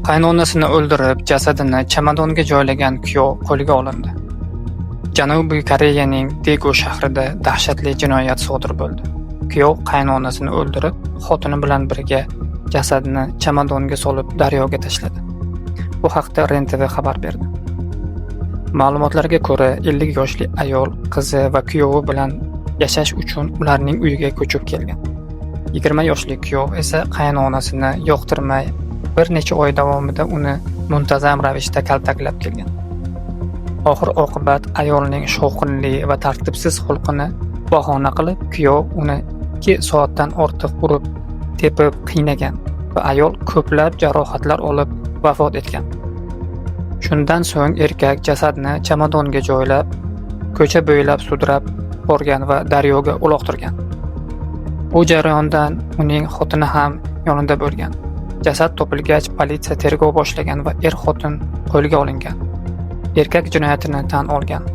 Qaynonasini o'ldirib, jasadini chamadonga joylagan kuyov qo'lga olindi. Janubiy Koreyaning Degu shahrida dahshatli jinoyat sodir bo'ldi. Kuyov qaynonasini o'ldirib, xotini bilan birga jasadni chamadonga solib daryoga tashladi. Bu haqda REN TV xabar berdi. Ma'lumotlarga ko'ra, 50 yoshli ayol qizi va kuyovi bilan yashash uchun ularning uyiga ko'chib kelgan. 20 yoshli kuyov esa qaynonasini yoqtirmay, bir necha oy davomida uni muntazam ravishda kaltaklab kelgan. Oxir-oqibat ayolning shovqinli va tartibsiz xulqini bahona qilib, kuyov uni 2 soatdan ortiq urib, tepib qiynagan va ayol ko'plab jarohatlar olib vafot etgan. Shundan so'ng erkak jasadni chamadonga joylab, ko'cha bo'ylab sudrab borgan va daryoga uloqtirgan. Bu jarayondan uning xotini ham yonida bo'lgan. Jasad topilgach, politsiya tergov boshlagan va er-xotin qo'lga olingan. Erkak jinoyatini tan olgan.